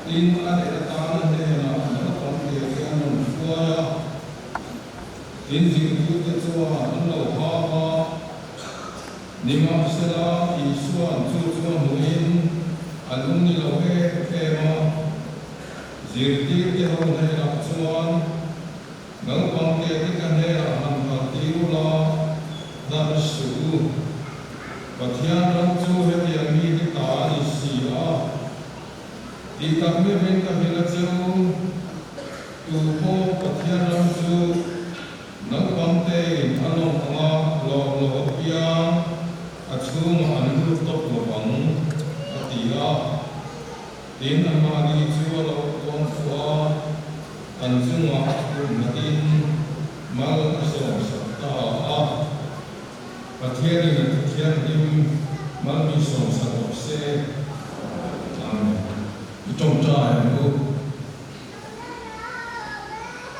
Tin, a leh atan a hnenah naupang te te an rawn hruai a. Tin, zirtirte chuan an lo hau a. Nimahsela, Isua'n chu chu a hmuhin a lung ni lo em em a. Zirtirte ho hnenah chuan, Naupang te te ka hnenah han kal tir ula, hlan suh u. Pathian ram chu hetiang mi te ta a ni si a. Tih tak meuhin ka hrilh a che u, tu pawh Pathian ram chu naupang tein a lawm anga lawm lo apiang a chhungah an lut tawp lo ang, a ti a. Tin, anmahni chu a lo kuang fuh a, an chungah a kut nghatin mal a sawmsak ta a. Pathianin a Thuthianghlim mal mi sawmsak rawh se. Amen. I tawngtai ang u.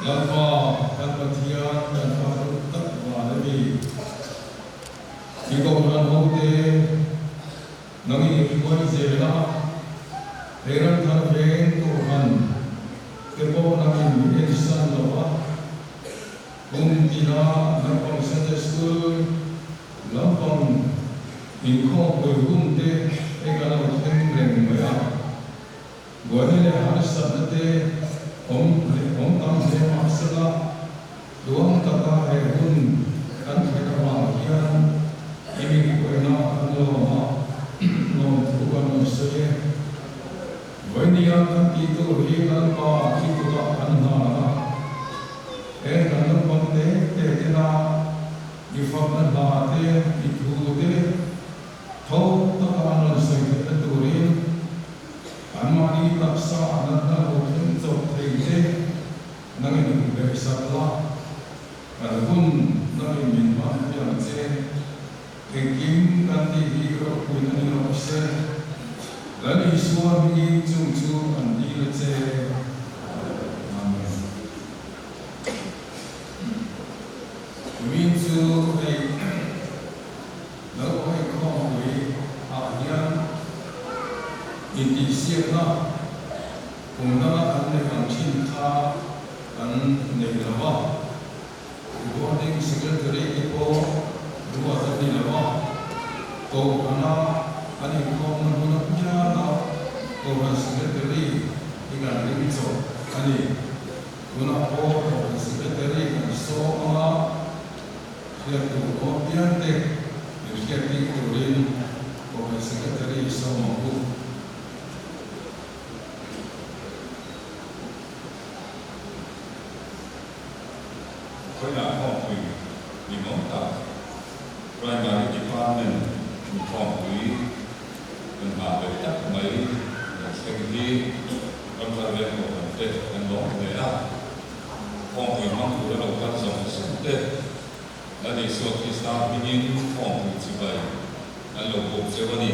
Lalpa, kan Pathian, kan Pa duh tak van a ni. I kohhran hote. Nang i hruai zel a, he ram thar veng kohhran te pawh nangin mi ensan lo a, kum tina naupang Sunday School lampang inkhawmpui hun te hei kan lo thleng reng mai a, buaina leh harsatna te awm leh awm tam hle mahsela Tluang taka he hun kan thlen avang hian i mihruaina kan lawm a, lawmthu kan rawn sawi e. Vawinia kan tih tur hi Lalpa i kutah kan hlan a, he kan naupang te te tena i fakna hla te, i thu te tho taka an rawn sawi theihna turin anmahni taksa natna lo thleng chawp thei te, Nang in hun pek sak la, kan hun nang in min hman pui ang che. Engkim kan tih hi ropui a ni rawh se. Lal Isua hmingin chung chu an dil a che. Amen. Kumin chu hei naupang inkhawmpui ah hian intihsiakna Kum danga kan neih ang thin kha kan nei lo a, Recording Secretary te pawh ruat a ni lo a, Kohhrana an inkhawmna hmun apianga Kohhran Secretary hi kan ring chawp a ni. Tunah pawh Kohhran Secretary kan sawm anga hriat tur awm apiang te min hriat bik turin Kohhran Secretary sawm ang u. Khawilah khawmpui ni mawm tak Primary Department inkhawmpui kan nghah ve tak mai lo thleng hi ramthar veng kohhran te kan lawm hle a, khawmpui hmang tura lo kal zawng zawng te Lal Isua Krista hmingin khawmpui chibai an lo buk cheu a ni.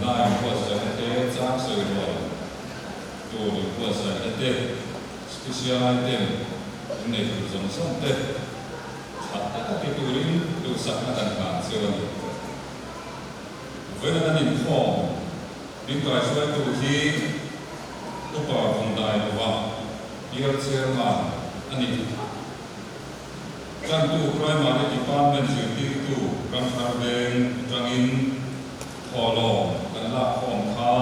Hla inbuatsaihna te, chang sawi rual tur inbuatsaihna te, special item in nei tur zawng zawng te tha taka ti turin duhsakna kan hlan cheu a ni. Vawiin an inkhawm min kaihruaitu hi Upa Vungdai lova Bial Chairman a ni. Tantu Primary Department zirtirtu Ramthar Veng atangin thawhlawm kan lakkhawm kha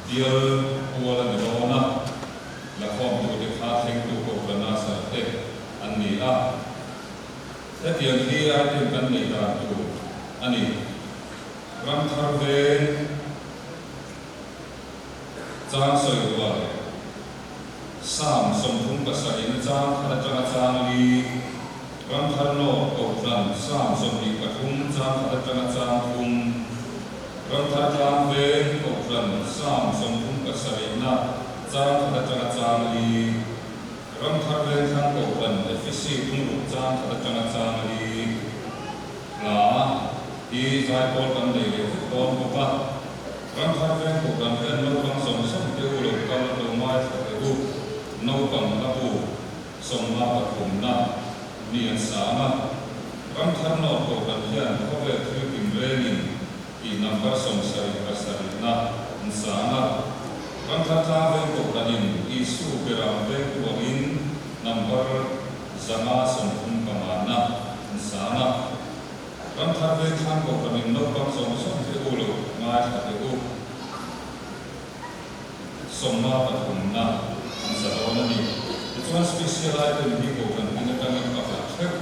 bial pual a ni dawn a, lakhawmtute kha thlengtu Kohhrana sarte an ni a. Hetiang hi item kan neih dan tur a ni. Ramthar Veng chang sawi rual. Psalm 37 in chang khat atanga chang li, Ramthar North Kohhran Psalm 23 chang khat atanga chang thum, Ramthar Tlang Veng Kohhran Psalm 37 na chang khat atanga chang li, Ramthar Vengthlang Kohhran Efesi thungruk chang khat atanga chang li hla hi zaipawl kan nei leh vek dawn bawk a. Ramthar veng kohhran hian naupang zawng zawng te u lo kal lo ngaithla teh u, naupang hla bu 53 na mi an sang a. Ramthar North kohhran hian khawvel thil tin rengin tih number 77 na an sang a. Ramthar tlang veng kohhranin Isu beram vengtu angin number 535 na an sang a. Ramthar veng thlang kohhranin naupang zawng zawng te u lo ngaithla teh u. 53 na an sa dawn a ni. Tichuan Special item hi kohhran hming atangin pakhat theuh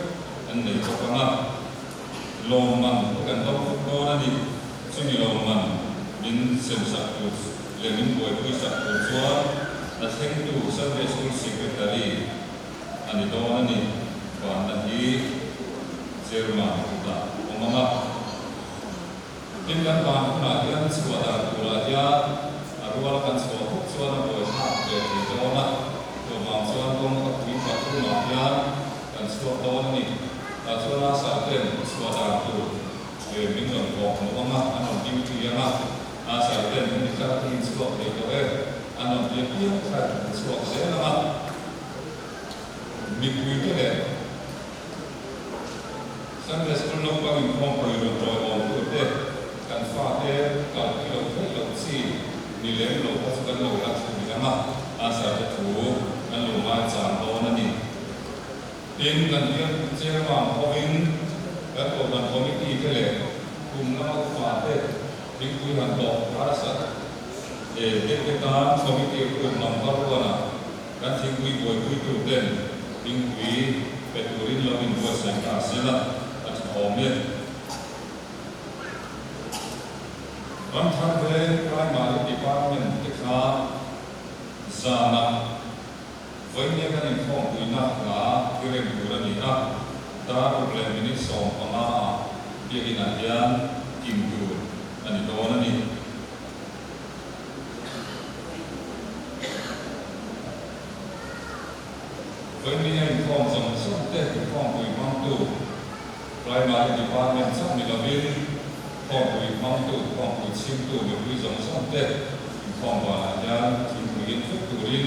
an nei bawk ang a. Lawmman te kan dawng vek dawn a ni. Chumi lawmman min sem sak tur leh min buaipui sak tur chuan a thlengtu Sunday School Secretary a ni dawn a ni. Vanna hi Chairman kutah awm ang a. Tin, kan van hunah hian chhuah dan turah hian a rual kan chhuah huk chuan a buaithlak ve thei dawn a, chuvang chuan kawng ka pui pathumah hian kan chhuak dawn a ni. Tah chuan a sarten chhuah dan tur ve min rawn kawh hmuh ang a, an rawn duty ang a, a sarten hemi thar hi in chhuak thei tawh e, an rawn ti apiang khan kan chhuak zel ang a, mipuite leh. Sunday School naupang inkhawmpui rawn tawiawm tute, kan fate kalpui lo theih loh chi ni lem lo kha chu kan lo la thu bik ang a, answer te thu kan lo ngaichang dawn a ni. Tin, kan bial chairman hovin kan kohhran committee te leh kum lama upa te thingpui han tawh harsat e te te tan committee room number one ah Kan thingpui buaipuitu ten thingpui pe turin lo inbuatsaih ta sela a tha awm e. Ramthar veng Primary Department te kha zanah vawinia kan inkhawmpuina hla hi rem tur a ni a, dar ruk leh minute 15 ah biakinah hian kim tur a ni dawn a ni. Vawinia inkhawm zawng zawng te inkhawmpui hmangtu Primary Department chauh ni lovin khawmpui hmangtu, khawmpui chhimtu mipui zawng zawng te inkhawm vanah hian thingpui in vek turin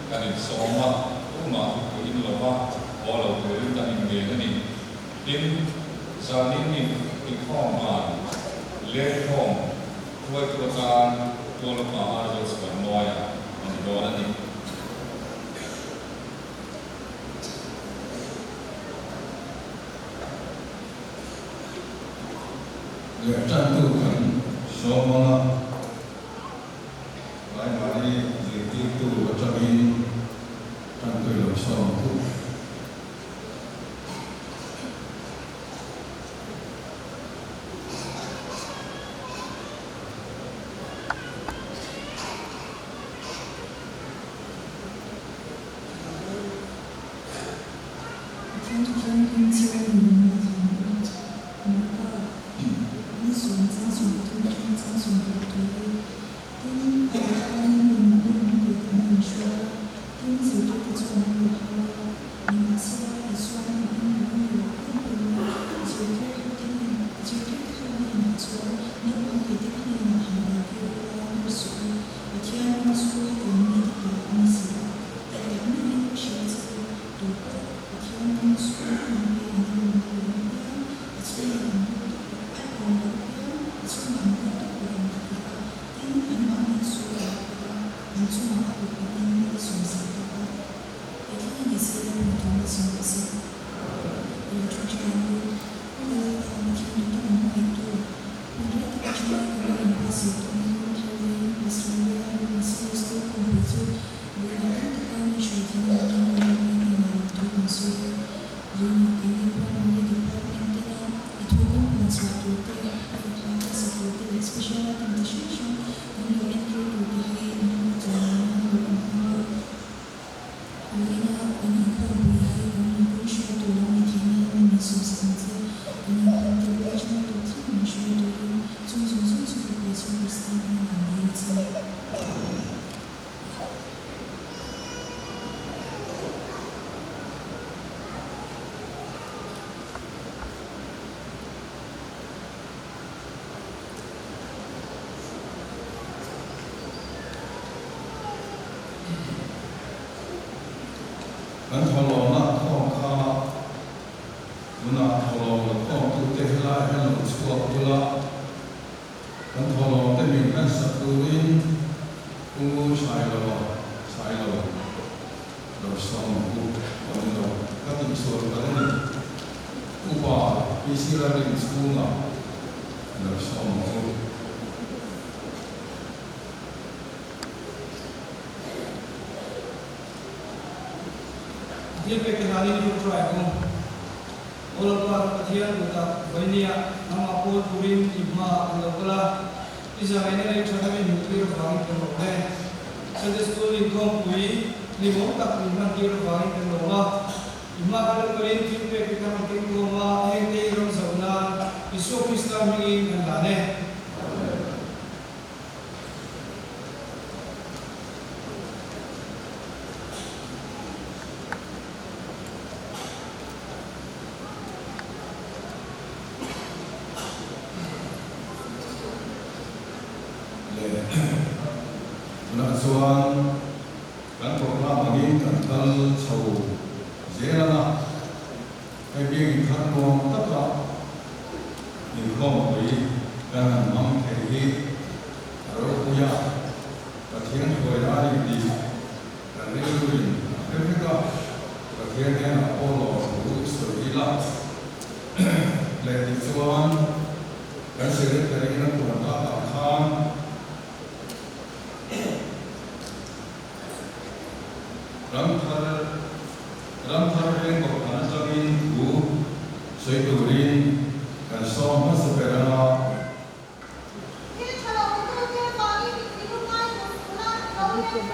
kan insawm a, tumah thingpui in lova haw lo turin kan inngen a ni. Tin, zanin inkhawm van lengkhawm Hruaitu atan Tualapa Aizawl chhuan mawiah a ni dawn a ni. Leh tantu kan sawm ang a, Primary zirtirtu atangin tantu i lo sawm ang u. Pathian Thianghlim chu nunna thlan a ni ta. Ni sawm chang 33 atanga chang 60 hi tin a rawn in hun pui an inhruai a, tin zirtirte chuan an lo hau a, nimahsela Isuan a hming an ni lo em em a, zirtir ho te hnen zirtirte ho hnenah chuan naupang te te hnenah han awm tir ula nawr suh u, Pathian ram chu hetiang mite ta a ni si a, tih tak meuhin ka hria che u, tu pawh Pathian ram chu naupang te an awm lo apiang, a chhungah an lut tawh a awm lo apiang, a chhungah an lut tawh lo ang a ti a. Tin, anmahni chu a lo kal a, an chungah a kut nghatin mi a sawmsak ta a. He thil hi ni se la hmu tur a sawm a se. I lo thu thin ang u. Hun a lal ta, Pathian duh tak an hmangaihtu. Hun rei tak atanga kan lo inbuatsaih tawhna ram thar veng Australia Roman Sunday School kawngpui chu vawi hahdam taka mi hruai theihin an ram a ropui hnenah lam thu kan sawi a. Vawiinah keini Primary Department tena i thu kan puan chhuah tur te, fak hla kan sa tur te leh special item chi hrang hrang kan lo entir tur te hi an hun chawimawi nan lo kan hmang a. Vawiina kan inkhawmpui hi kan nunpui hruai tur lo ni theih nan a min sawmsak ang che. Kan inkhawm te bul atanga tawp thleng min hruai turin chung zawng zawng chu Fapa Isua Krista hmingin kan dil a che. Kan thawhlawmna khawm kha tunah thawhlawm la khawmtute helai hian lo chhuak bula kan thawhlawm te. lem min hlan sak turin Pu Sailo, Sailo, lo sawm ang u, awm lo ka tihsual palh a ni. Upa PC Lalrin chhunga lo sawm ang u. Pathian pek te hlanin i try ang u. Aw Lalpa kan Pathian duhtak Vainia nangmah pawl turin i hmaah kan lo kal a, i zangaihna leh i thatna min hmuhtir avangin kan lawm e. Sunday School inkhawmpui hlimawm tak min hmantir avangin kan lawm a, i hma kan lo kalin thil pek te kan rawn keng khawm a, hengte i ram zoh nan Isua Krista hmingin kan hlan e. Leh tunah chuan kan programme angin kan kal chho zel ang a, hei biakin khat nuam taka inkhawmpui kan han hmang thei hi a ropui a, Pathian hruaina a ni tih Kan rilruin a hre vek a, Pathian hnenah pawh lawm thu sawi ila leh tichuan kan secretary in a puan takah khan Ramthar Ramthar veng kohhran atangin thu sawi turin kan sawm hmasa ber anga. Thil tha lo tute vangin i lu ngai lo suh la, lo lem.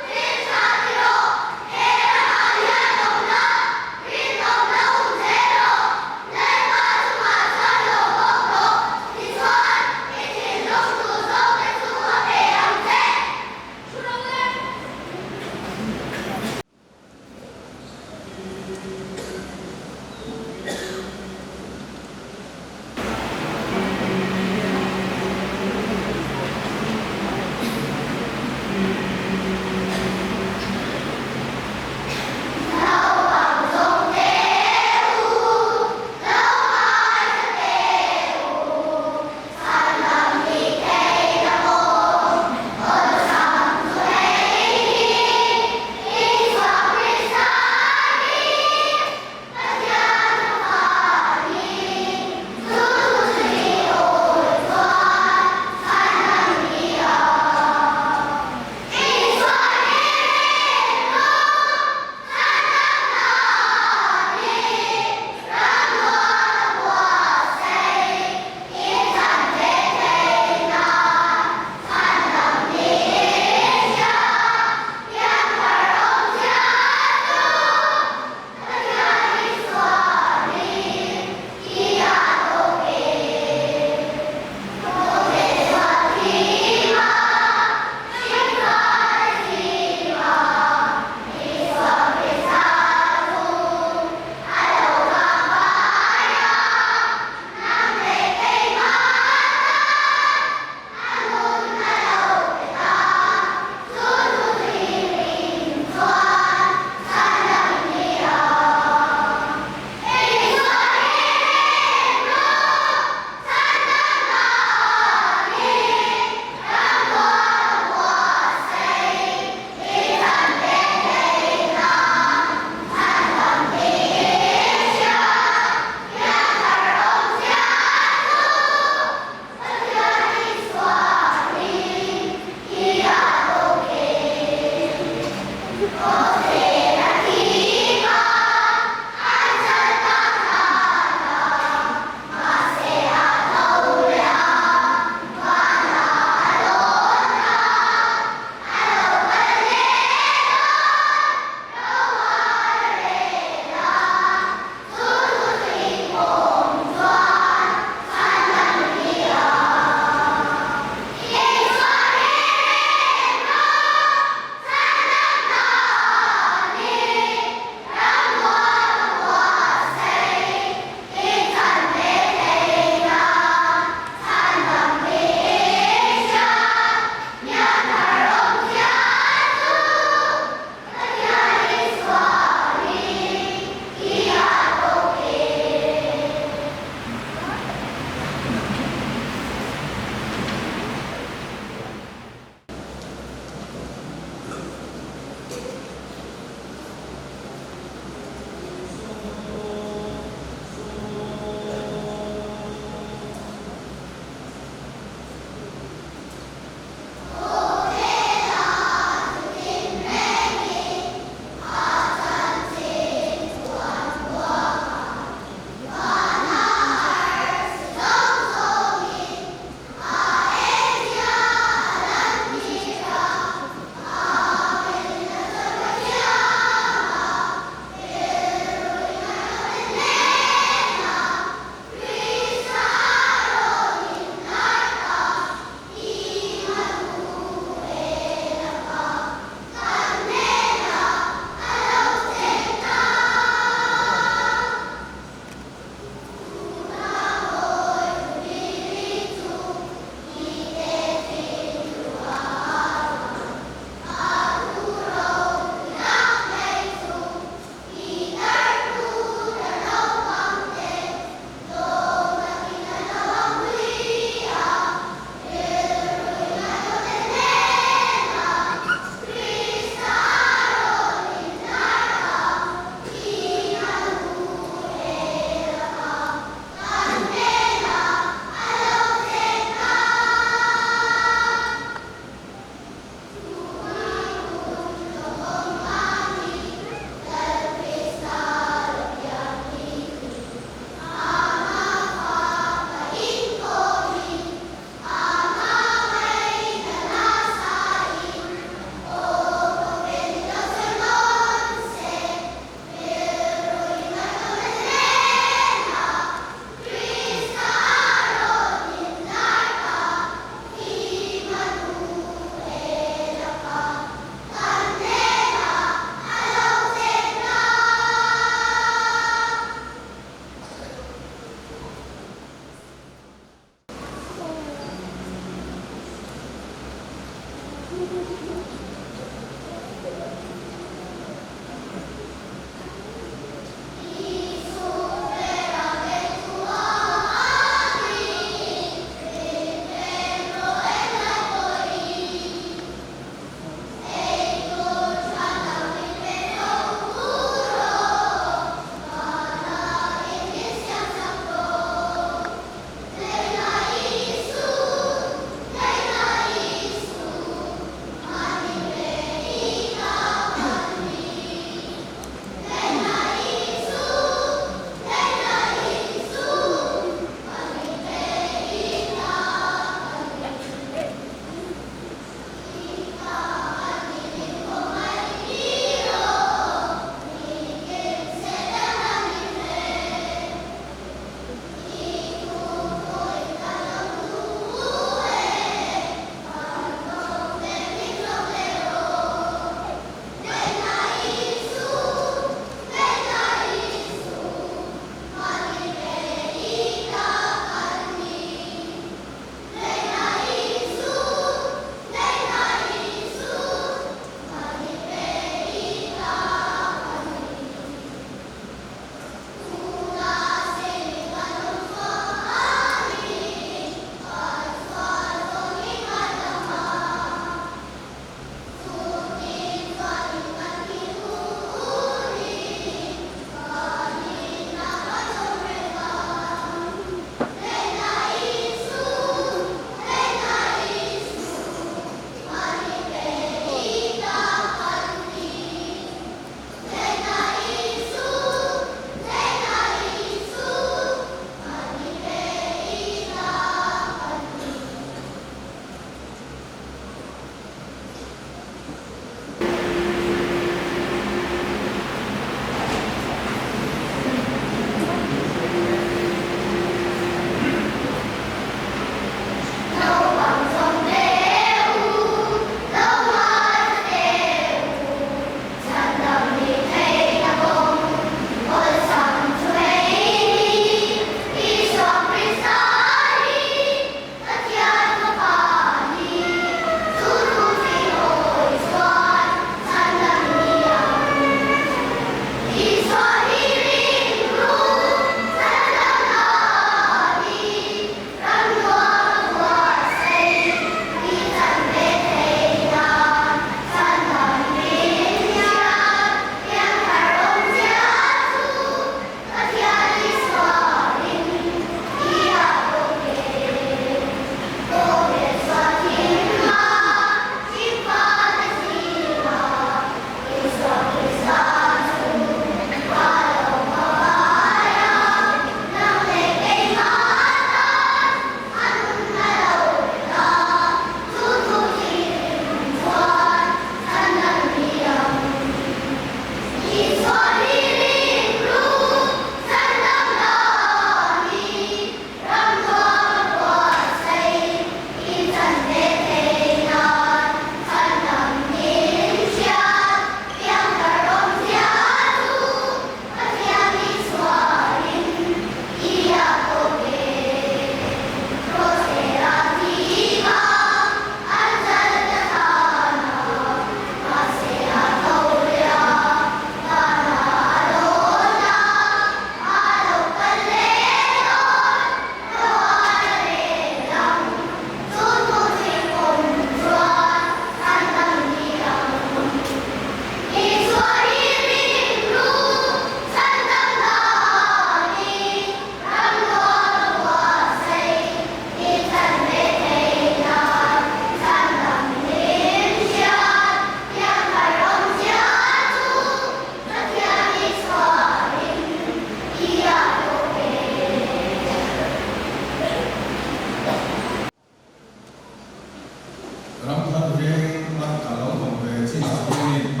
Ramthar veng a ka lo awm ve chinah hianin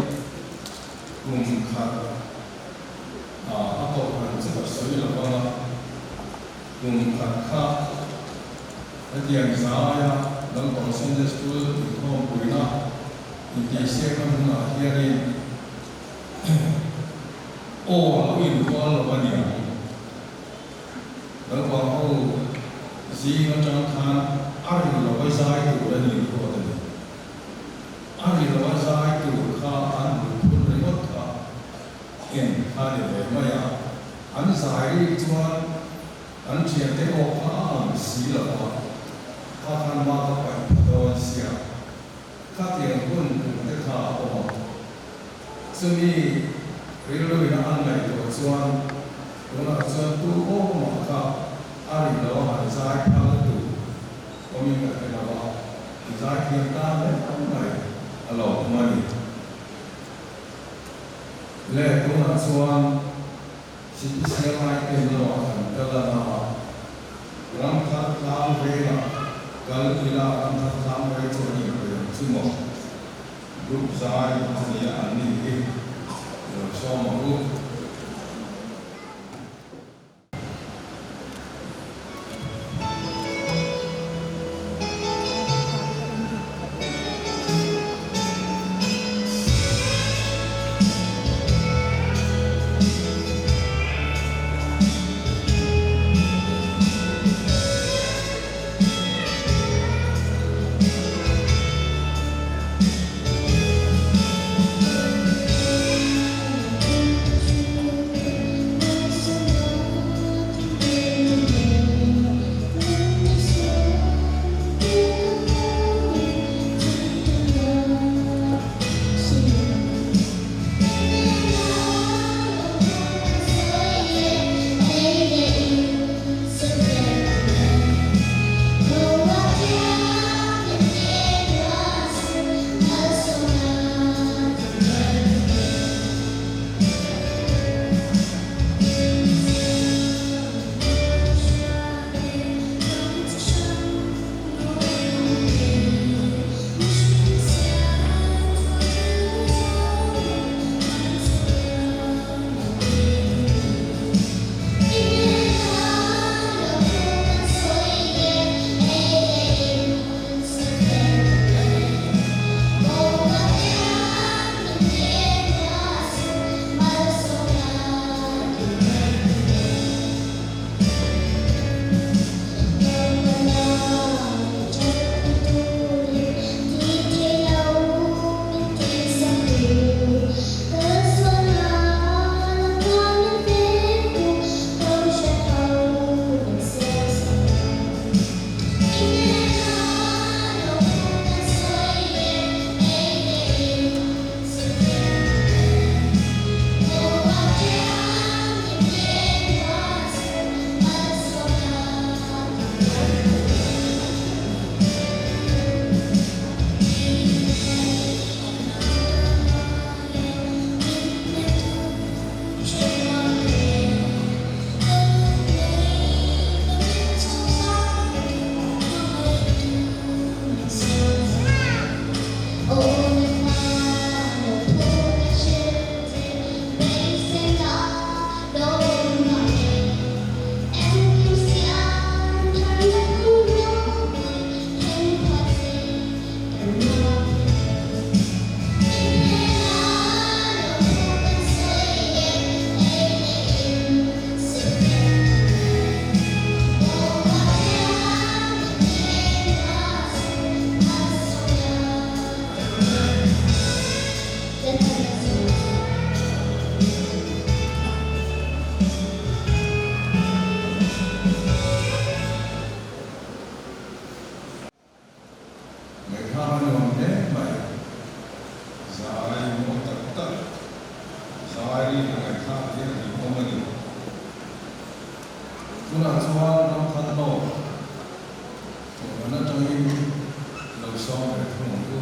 kum khat a kohhran chu ka sawi lo vang a, kum khat kha hetiang zaia Lalpang Sunday School inkhawmpuina intihsiakna hmunah hianin aw a lo inrual lo a ni ang. Naupang ho zing atang khan a ri lo a zai tur a ni ruat a ni. Zai rik chuan an thiante aw kha a ang si lo a, kha khan ma ka paih pha dawn sia, khatiang hun tur te kha a awm a. Chumi rilruina an ngaihtuah chuan tunah chuan tu aw mah kha a ri lo a han zai phal tur awmin ka hre lo a, zai thiam tan reng mai a lo awm a ni. Le tunah chuan Sipisialai pen lamah kan kal a na a, Ramthar tlang vengah kal ila Ramthar tlang veng chu a nih ve ang chu maw? Group zai a nia an nih hi lo sawm ang u. Ngaihthlak a nuam hle mai. Zai mawi tak tak, zai ri a ngaihthlak hi a hlimawm a ni. Tunah chuan ram khat lawk kohhran atangin lo sawm ve thung ang u.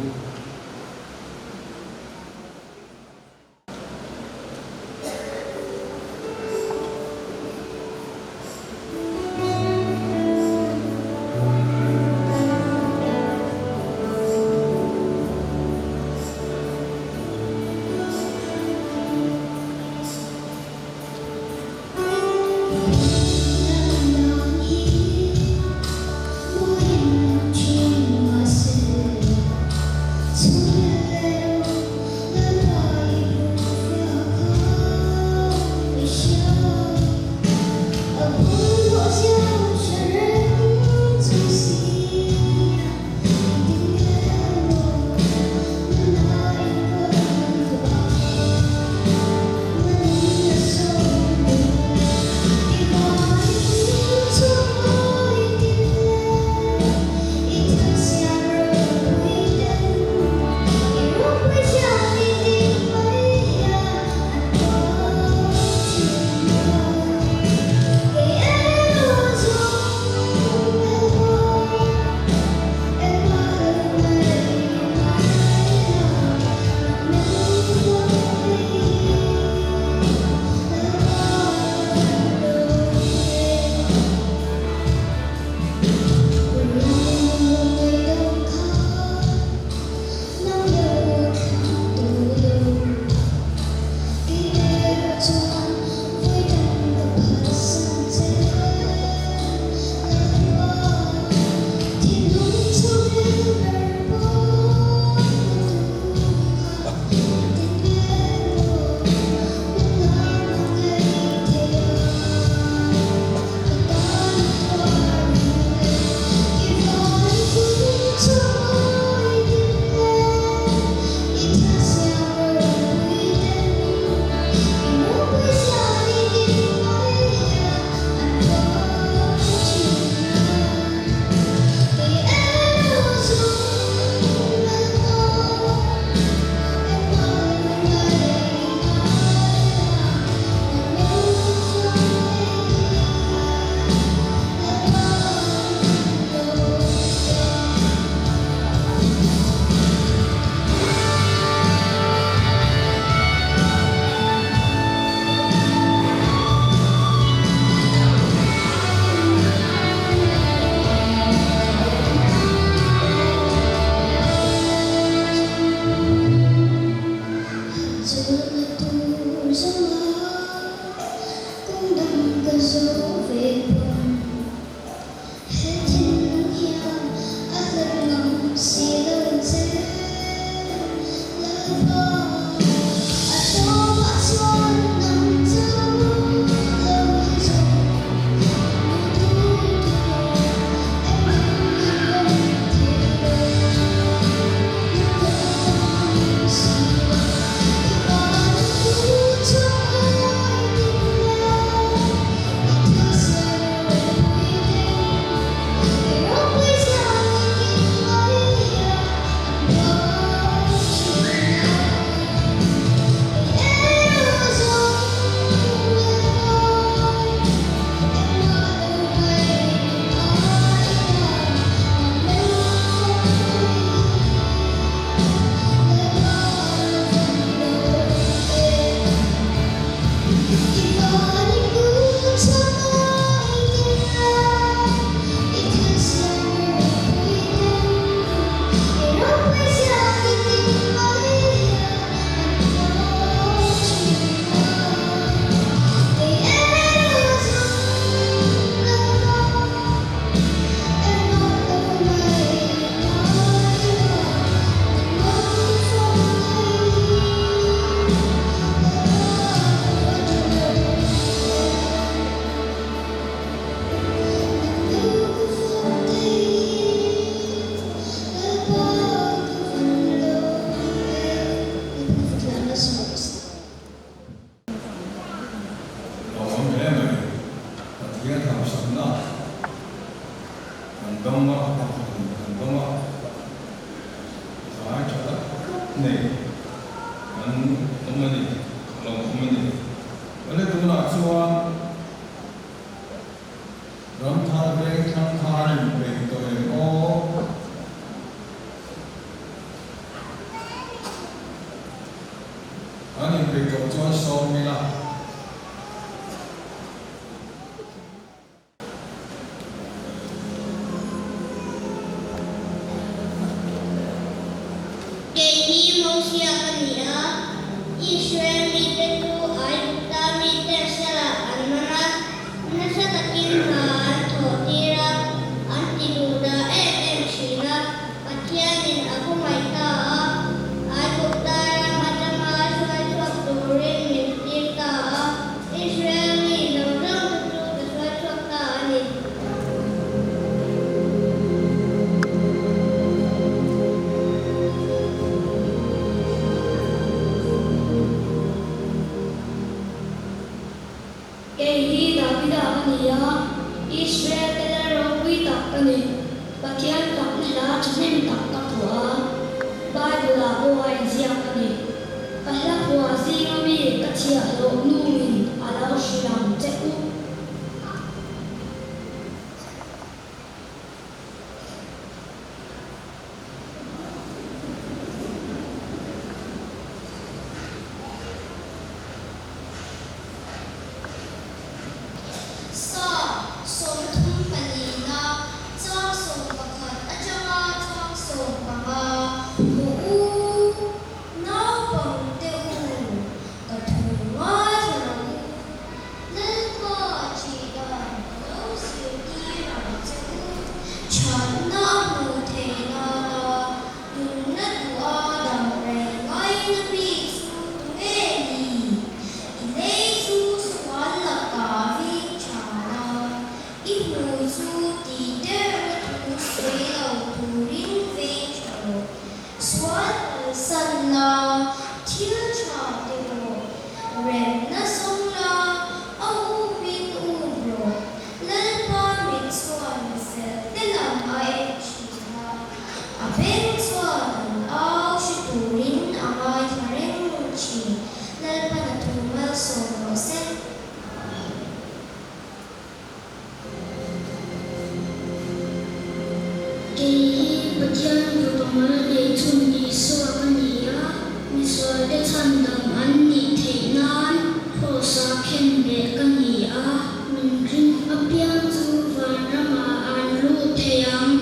Pathian hausakna kan dawng a, kohhran kan dawng a, tlai tha tak tak nei kan awm a ni, a lo awm a ni. Awle tunah chuan Ramthar veng thlang thar in peih tawh em aw? An inpeih tawh chuan sawm ila. Kei hi Mosia ka ni a, Israel mite chu Aigupta mite salah an man a, nasa takin hna an thawh tir a, an ti duh dah em em thin a. Pathianin a khawngaih ta a, Aigupta ram atanga hruai chhuak turin min tir ta a, Israel mi zawng zawng te chu ka hruai chhuak ta a ni. Kei hi Davida ka ni a, Israel te lal ropui tak ka ni. Pathian fakna hla thahnem tak ka phuah a, Bible-ah pawh a inziak a ni. Ka hla phuah zinga mi ka chhiahhlawh nuin a lo hrilh ang che u. Sa 34na chang 11 atanga chang 15 hmu u, naupangte u, ka thu ngaithla rawh u. Lalpa ṭih dan ka lo zirtir ang che u, ṭhatna a hmuh theih nana nunna duha dam rei ngaina mi chu tunge ni? I lei chu sual lakah ving ṭhan a, i hmui chu tih derna thu sawi lo turin veng ṭha rawh. Sual kalsan la, thil ṭha ti rawh, remna zawng la, a upin up rawh. Lalpa mit chuan mi fel te lam a en ṭhin a, a beng chuan an au hre turin a ngaithla reng ṭhin. Lalpan a thu malsawm rawh se. Kei hi Pathian fapa mal nei chhun Isua ka ni a, misualte chhandam an nih theih nan Kraws-a khenbeh ka ni a, min ring apiang chu vanramah an lut thei ang.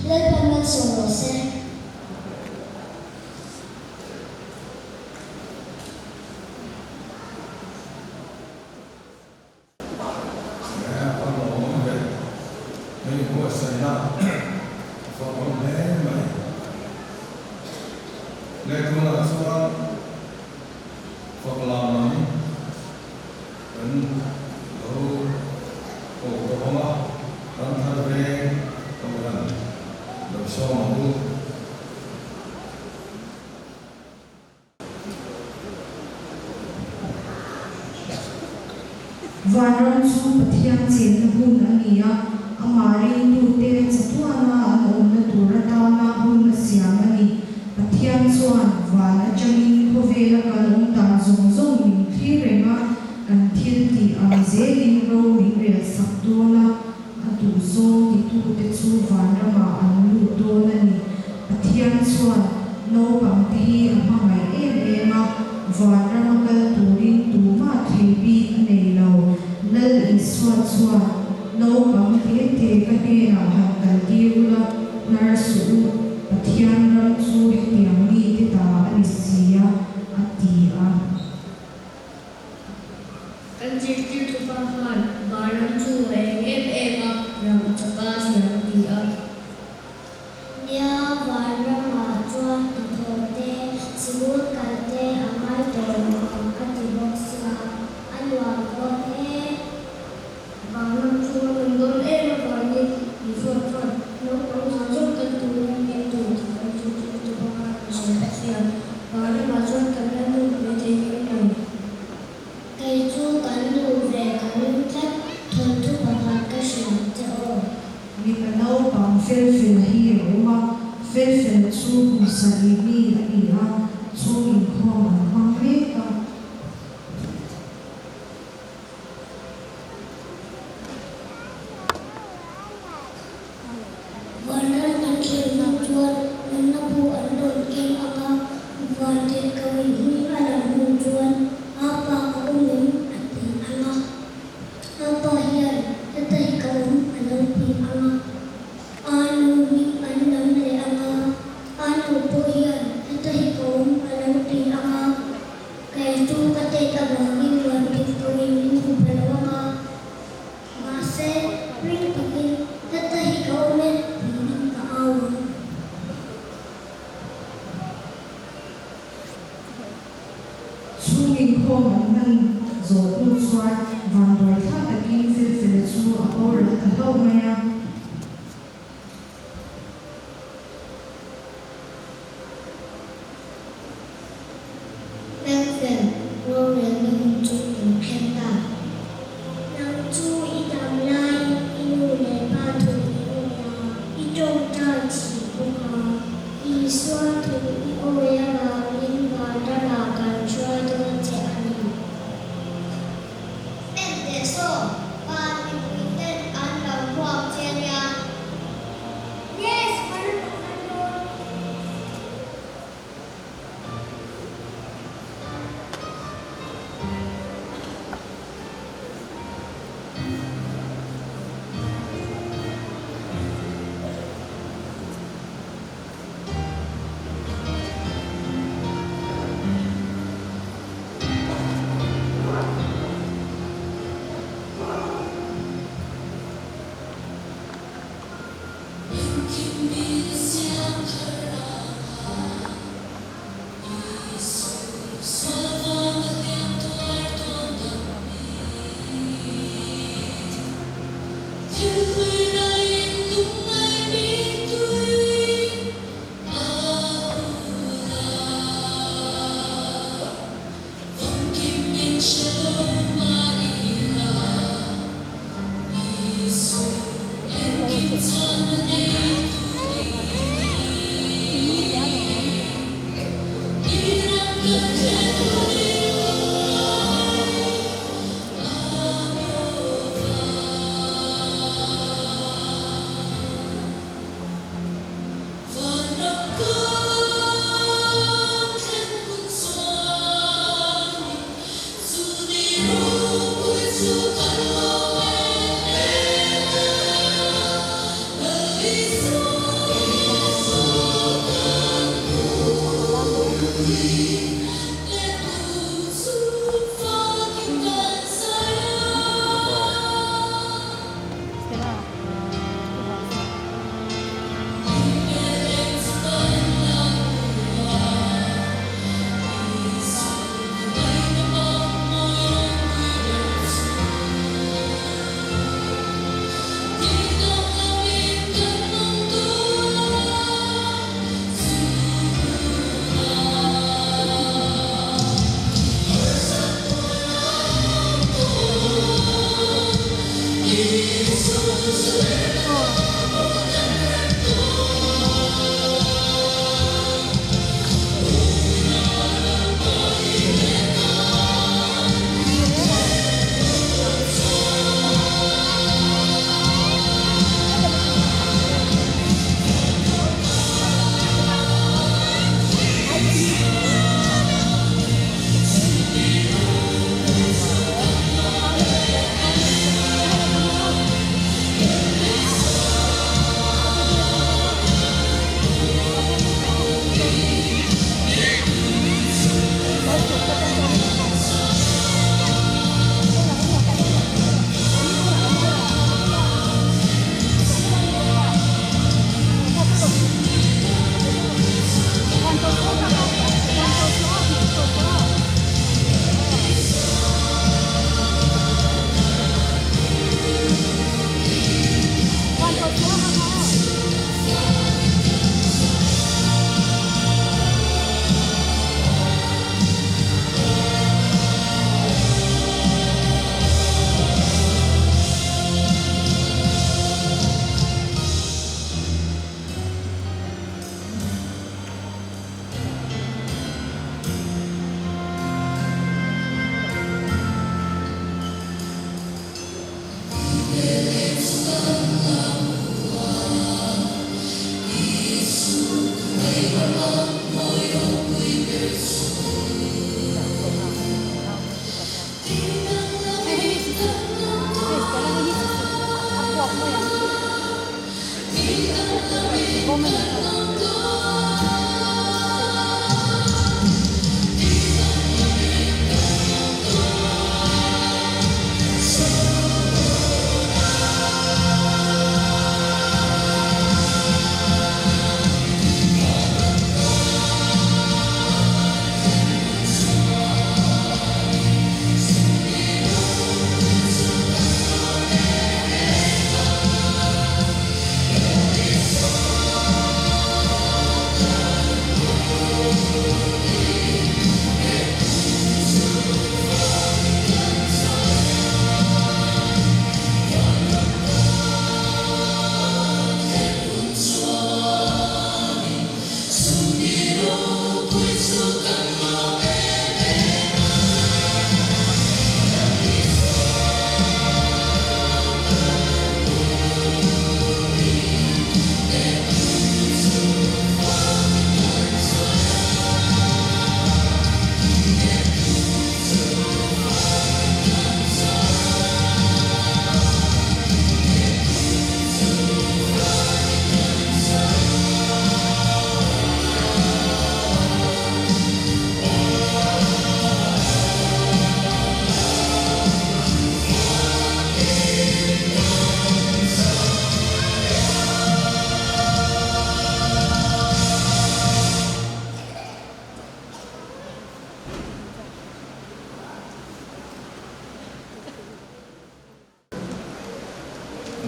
Lalpan malsawm rawh se. A lawm ve. Hei buatsaihna a fak awm hle mai. Leh tunah chuan fak lam lam kan lo ko tawh ang a, kan thar veng kohhran lo sawm ang u. Vanram chu Pathian chenna hun a ni a, amah ringtute chatuana an awmna tur atana hun a siam a ni. Pathian chuan van atangin khawvela kan awm dan zawng zawng min thlir reng a, kan thil tih ang zelin ro min rel sak dawn a, a duhzawng titute chu vanramah an lut dawn a ni. Pathian chuan naupangte hi a hmangaih em em a, vanrama kal turin tumah thei bik a nei lo. Lal Isua chuan, Naupang te te ka hnenah han kal tir ula, hnar suh u, Pathian ram chu hetiang mite ta a ni si a, a ti a. Kan zirtirtu pa khan vanram chu a eng em em a, ram a chak a siam a ti a. Nia, vanramah chuan hnathawh te, sikul kal te a ngai tawh lo ang a ti bawk sia, a nuam dawn e. Vanram chu a nuam dawn em avangin Isua chuan naupang zawng zawng kal turin min duh tih kan zirtirtu pa khan a sawi bawk sia, vanramah chuan kan la lut ve thei kher lo. Kei chu kan duh ve ka ring tlat, thawnthu pakhat ka hrilh ang che aw. Mipa naupang Felfel hi a awm a, Felfel chu kum sarih mi a ni a, chhung inkhawm an hmang mek a. Vanram kan thlen hnu chuan nunna bu an rawn keng ang a, van tirhkohin hming a lam hnu chuan a pa ka awm em a ti ang a, a pa hian heta hi ka awm a lo ti ang a, a nu hming an lam leh ang a, a nu pawh hian heta hi ka awm a lo ti ang a. Kei chu ka tet avangin rawn dik turin min hmu pha lo ang a, mahse ring takin heta hi ka awm e tiin ka au ang. Chhung inkhawm an hman zawh hnu chuan vanduai thlak takin Felfela chu a boral ta hlauh mai a. Felfel, rorelna hun chu kan thleng ta. Nang chu i dam laiin i nu leh pa thu i awi a, i tawngtai chih bawk a. Isua thu i awi avangin vanramah kan hruai dawn che a ni. En teh saw, van mipui ten an lo hmuak che nia. Yes, vanram ah kan dawn.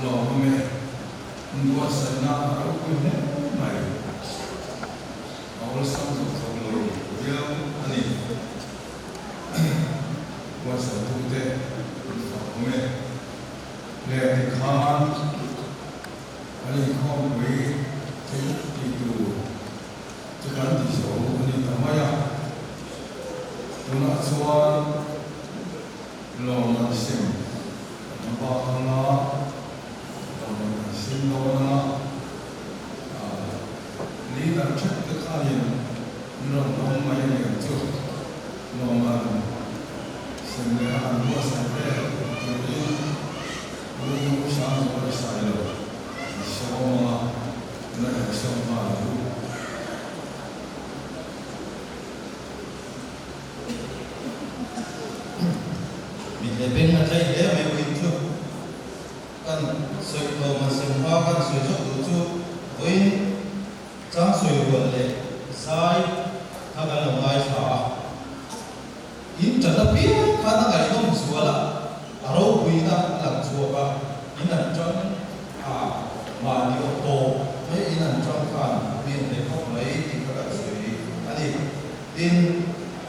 Lawm e, inbuatsaihna a ropui hle mai. A awlsam zawk zawk lo viau a ni. Buatsaitute an fak awm e. Leh tikhan an inkhawmpui thil tih tur chu kan ti zo a ni ta mai a. Tunah chuan Lawm an sim an bak anga, lawm an sim dawn anga, leader theuh te khanin an rawn dawng mai a niang chu, lawm an sim leh a an buatsaih vel turin U Sangzuali Sailo an sawm a, tunah hian sawm nghal ang u. Mit leh beng a tlai hle mai uin chu kan sawi tlawm an sem hma kan sawi zawk duh chu vawiin chang sawi rual leh zai kha kan lo ngaithla a, in ṭan apiang khan a ngaihnawm zual a, a ropuina a lang chhuak a, in an ṭang a mahni aw tawp mai in an ṭang khan mi an hlei khawp mai tih kha kan sawi a ni. Tin,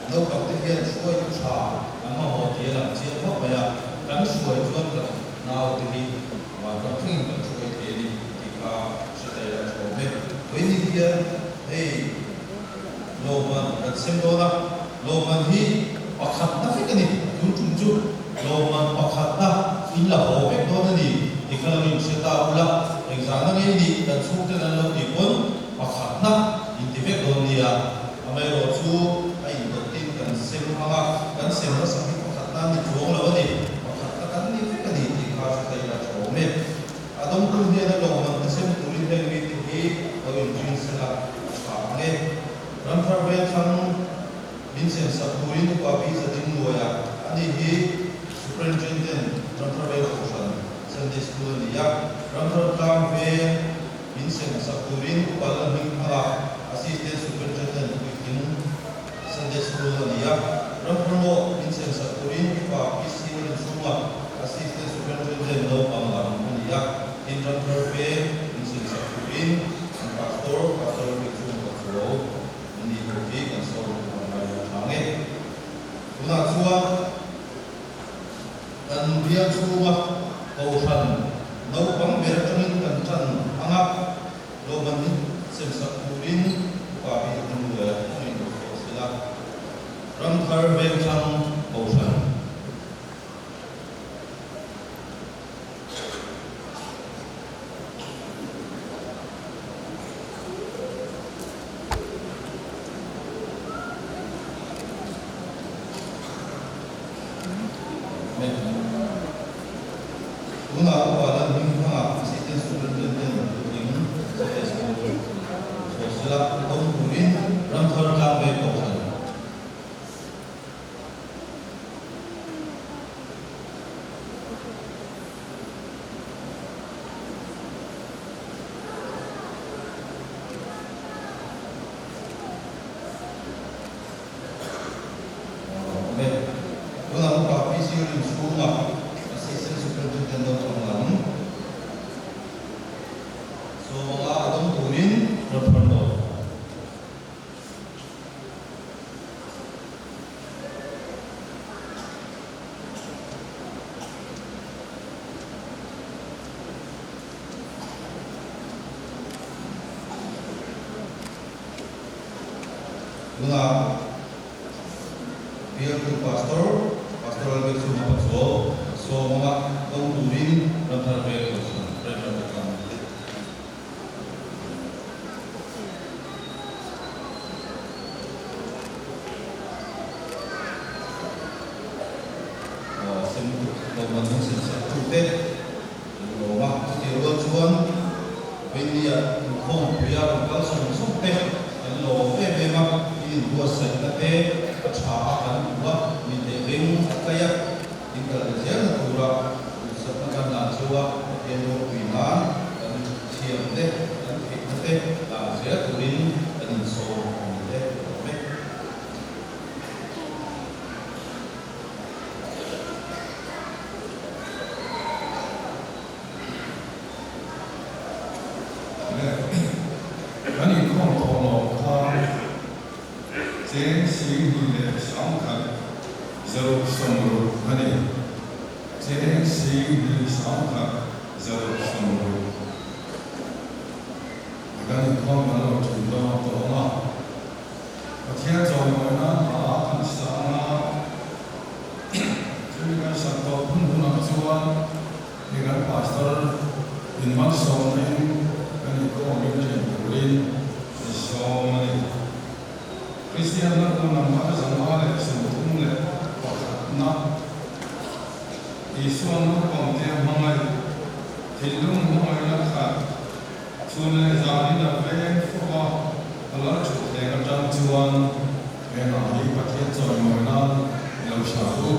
naupangte hian hruaitu tha an mamawh tih a lang chiang khawp mai a, kan hruai chuan kan naute hi vanram thlengin kan hruai thei a ni tih kha hre thei a tha awm e. Vawiin hian hei lawmman kan sem dawn a, lawmman hi pakhatna vek a ni, tun tum chu lawmman pakhatna in la haw vek dawn a ni tih kha lo inhre ta ula, engzahna ngei nih kan chhungten an lo tih pawn pakhatna in ti vek dawn nia. Amaherawh chu a indawtin kan sem hmang a, kan sem nasa hi pakhatna a ni chuang lo a ni, pakhatna kan ni vek a ni tih kha hre ta ila tha awm e. A dawngtu hnena lawmman te sem turin heng mite hi lo inring sela a tha ang e. Ramthar Vengthlang min sem sak turin Upa Pi Zading Luaia a ni hi Superintendent Ramthar Veng Kohhran Sunday School a ni a, Ramthar Tlang Veng Min sem sak turin Upa Lalhming Thanga, Assistant Superintendent Puitling Sunday School a ni a. Ramhmawh min sem sak turin Upa PC Rinchhunga, Assistant Superintendent naupang lam a ni a. Tin, Ramthar Veng min sem sak turin an Pastor, Pastor Rinchhunga Pachuau a ni bawk hi kan sawm a ngai lo thang e. Tunah chuan. Kan bial chhunga Kohhran naupang ber atangin kan tan ang a, lawmman hi semsak turin upa hi a hmang luai a, a ngaihtuah tawh sela. Ramthar Vengthlang Kohhran. Tunah upa lan hming hmangah Assistant Superintendent Puitling Sunday School. sela dawng turin Ramthar Tlangveng Kohhran. Awm e. Tunah upa PC rin chhunga Assistant Superintendent naupang lam sawmanga a dawng turin rawn phar tawh. Tunah Bialtu Pastor, Pastor Lalbiakchhunga Pachuau, sawmanga dawng turin Ramthar Veng Kohhran Primary Atang. Sem lawmman hmang sem sak tute an lawm a, chutih rual chuan Vainia inkhawmpuia rawn kal sawm sawm te an lawm em em a, in inbuatsaihna te a tha a kan hmu a, mi leh beng a tlai a, in kal leh zelna tura duhsakna kan dan chu a Pathian ropui nan kan thiam te, kan theihna te dan zel turin kan insawm a ni e, ka lawm e. Kan inkhawm tawh lawm kha cheng 20 leh 10 160 a ni. Cheng 20 10 160. Kan inkhawm kan lo thin dawn tawh ang a. Pathian chawimawi nan hla kan sang a, chumi kan sak tawh hun hunah chuan hei kan Pastor in malsawmna in kan inkhawm thin turin i sawm a ni. Kristian na u number 531 na Isua naupang te hmangaih, thinlung hmangaihna khat, chhun leh zanin a veng fawk a, a lal thut hleng atang chuan he hna hi Pathian chawimawi nan i lo hria u.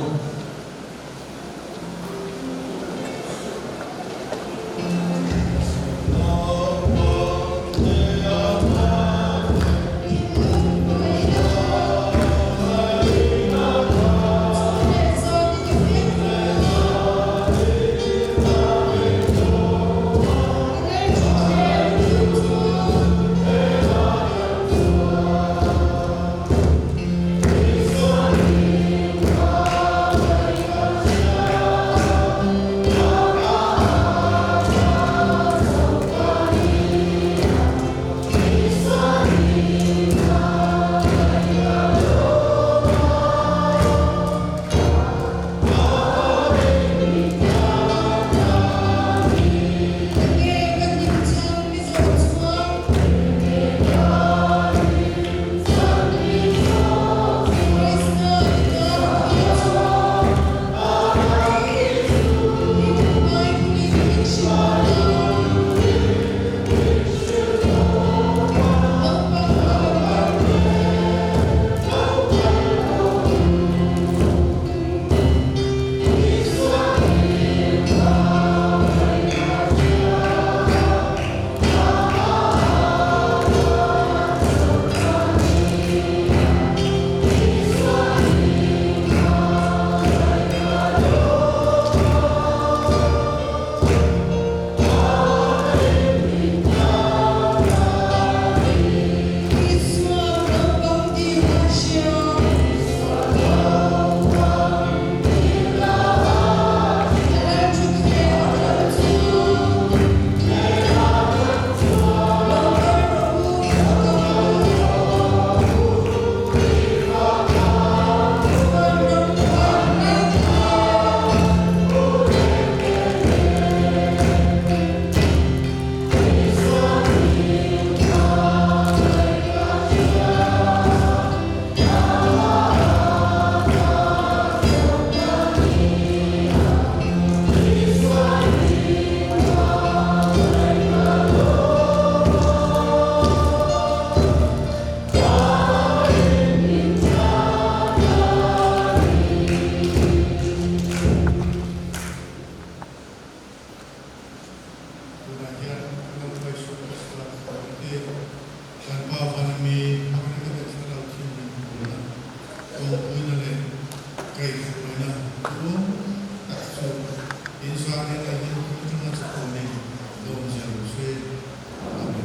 Kan Pa Vana mi hmangaihna leh Thlarau Thianghlim pawlna, tawmpuina leh kaihhruaina duhawm tak chu inzah hnenah hian kum atanga chatuanin dawm zel rawh se. Amen.